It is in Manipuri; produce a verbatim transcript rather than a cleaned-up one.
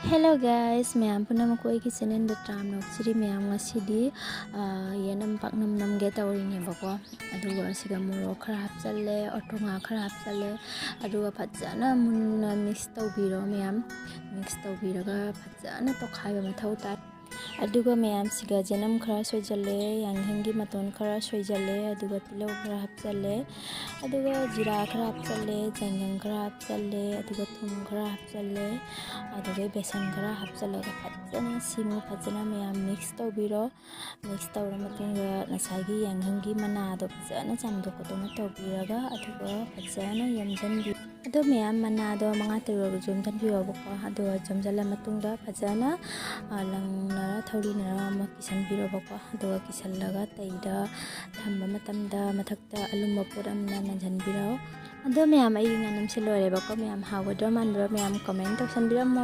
Hello guys, ꯃꯌꯥꯝ ꯄꯨꯝꯅꯃꯛꯄꯨ ꯑꯩꯒꯤ channelꯗ ꯇꯔꯥꯝꯅ ꯑꯣꯛꯆꯔꯤ꯫ ꯃꯌꯥꯝ, ꯉꯁꯤꯗꯤ, ꯑ, ꯌꯦꯅꯝ ꯄꯥꯛꯅꯝ ꯅꯝꯒꯦ ꯇꯧꯔꯤꯅꯦꯕꯀꯣ꯫ ꯑꯗꯨꯒ ꯁꯤꯒ ꯃꯣꯔꯣꯛ ꯈꯔ ꯍꯥꯞꯆꯜꯂꯦ, ꯑꯣꯇꯣꯉꯥ ꯈꯔ ꯍꯥꯞꯆꯜꯂꯦ꯫ ꯑꯗꯨꯒ ꯐꯖꯅ ꯃꯨꯟꯅ mix ꯇꯧꯕꯤꯔꯣ ꯃꯌꯥꯝ꯫ Mix ꯇꯧꯕꯤꯔꯒ ꯐꯖꯅ ꯇꯣꯠꯈꯥꯏꯕ ꯃꯊꯧ ꯇꯥꯏ꯫ ꯑꯗꯨꯒ ꯃꯌꯥꯝꯁꯤꯒ ꯌꯦꯅꯝ ꯈꯔ ꯁꯣꯏꯖꯜꯂꯦ, ꯌꯥꯏꯉꯪꯒꯤ ꯃꯇꯣꯟ ꯈꯔ ꯁꯣꯏꯖꯜꯂꯦ, ꯑꯗꯨꯒ ꯇꯤꯜꯍꯧ ꯈꯔ ꯍꯥꯞꯆꯜꯂꯦ, ꯑꯗꯨꯒ ꯖꯤꯔꯥ ꯈꯔ ꯍꯥꯞꯆꯜꯂꯦ, ꯆꯅꯝ ꯈꯔ ꯍꯥꯞꯆꯜꯂꯦ, ꯑꯗꯨꯒ ꯊꯨꯝ ꯈꯔ ꯍꯥꯞꯆꯜꯂꯦ, ꯑꯗꯨꯒ ꯕꯦꯁꯟ ꯈꯔ ꯍꯥꯞꯆꯜꯂꯒ ꯐꯖꯅ ꯁꯤꯃꯨ꯫ ꯐꯖꯅ ꯃꯌꯥꯝ mix ꯇꯧꯕꯤꯔꯣ꯫ Mix ꯇꯧꯔ ꯃꯇꯨꯡꯗ ꯉꯁꯥꯏꯒꯤ ꯌꯥꯏꯉꯪꯒꯤ ꯃꯅꯥꯗꯣ ꯐꯖꯅ ꯆꯥꯝꯊꯣꯛ ꯈꯣꯠꯇꯣꯛꯅ ꯇꯧꯕꯤꯔꯒ, ꯑꯗꯨꯒ ꯐꯖꯅ ꯌꯣꯝꯁꯤꯟꯕꯤ꯫ ꯑꯗꯣ ꯃꯌꯥꯝ, ꯃꯅꯥꯗꯣ ꯃꯉꯥ ꯇꯔꯨꯛ ꯌꯣꯝꯁꯤꯟꯕꯤꯔꯣꯕꯀꯣ꯫ ꯑꯗꯨꯒ ꯌꯣꯝꯁꯤꯜꯂ ꯃꯇꯨꯡꯗ ꯐꯖꯅ, ꯑ, ꯂꯪꯅꯔ ꯊꯧꯔꯤꯅꯔ ꯑꯃ ꯀꯤꯁꯟꯕꯤꯔꯣꯕꯀꯣ꯫ ꯑꯗꯨꯒ ꯀꯤꯁꯜꯂꯒ ꯇꯩꯗ ꯊꯝꯕ ꯃꯇꯝꯗ ꯃꯊꯛꯇ ꯑꯂꯨꯝꯕ ꯄꯣꯠ ꯑꯃꯅ ꯅꯟꯁꯤꯟꯕꯤꯔꯣ꯫ ꯑꯗꯣ ꯃꯌꯥꯝ, ꯑꯩꯒꯤ ꯉꯥꯅꯝꯁꯦ ꯂꯣꯏꯔꯦꯕꯀꯣ꯫ ꯃꯌꯥꯝ, ꯍꯥꯎꯒꯗ꯭ꯔꯣ ꯃꯥꯟꯕ꯭ꯔꯣ? ꯃꯌꯥꯝ comment ꯇꯧꯁꯟꯕꯤꯔꯝꯃꯣ꯫